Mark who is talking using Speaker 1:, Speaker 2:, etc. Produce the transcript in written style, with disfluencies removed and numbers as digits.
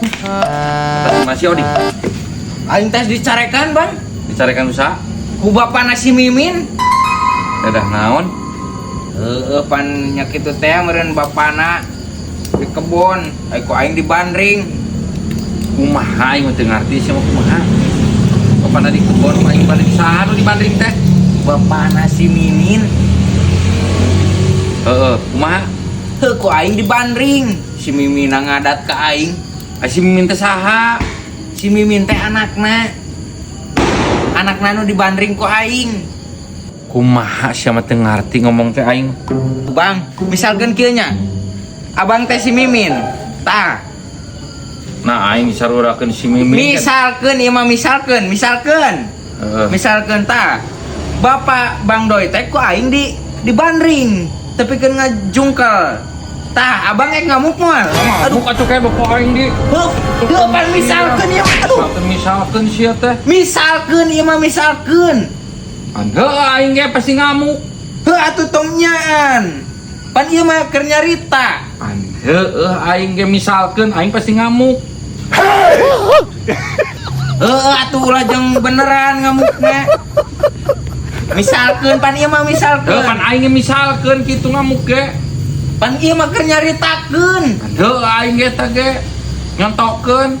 Speaker 1: Atas masih Odi.
Speaker 2: Aing tes dicarekan, Bang.
Speaker 1: Dicarekan usaha.
Speaker 2: Ku bapana si Mimin.
Speaker 1: Dadah naon?
Speaker 2: Heeh, pan nya kitu teh meureun bapana di kebon, ai ku aing dibandring.
Speaker 1: Kumaha, aing mah teu ngarti sia mah kumaha. Bapana di kebon, aing balik saha nu dibandring teh?
Speaker 2: Bapana si Mimin.
Speaker 1: Heeh, kumaha?
Speaker 2: Heuh, ku aing dibandring. Si Mimin ngadat ka aing.
Speaker 1: Ai si Mimin teh saha?
Speaker 2: Si Mimin teh anakna. Anakna nu dibandring ku aing.
Speaker 1: Kumaha sia mah teu ngarti ngomong teh aing.
Speaker 2: Bang, misalkan kieu nya. Abang teh si Mimin. Tah,
Speaker 1: Nah, aing disarurakeun si Mimin kan.
Speaker 2: Misalkan ieu mah misalkan, misalkan.
Speaker 1: Heeh.
Speaker 2: Misalkan tah. Bapak Bang Doi teh ku aing di dibandring, tapi kan ngajungkel. Tah, abang ek ngamuk moal?
Speaker 1: Aduh, atuh kayak bapak aing di
Speaker 2: Heuh, heuh, pan misalkan ieu mah, aduh.
Speaker 1: Misalkan sia teh.
Speaker 2: Misalkan ieu mah misalkan.
Speaker 1: Heuh, aing ge pasti ngamuk.
Speaker 2: Heuh, atuh tong nyaan. Pan ieu mah keur nyarita.
Speaker 1: Heueuh, aing ge misalkan aing pasti ngamuk.
Speaker 2: Heuh, atuh ulah jeung beneran ngamukna. Misalkan, pan ieu mah misalkan.
Speaker 1: Heuh, pan aing ge misalkan kitu ngamuk ge.
Speaker 2: Pan ieu mah keur nyaritakeun.
Speaker 1: Heuh, aing ge teh ge nyontokeun.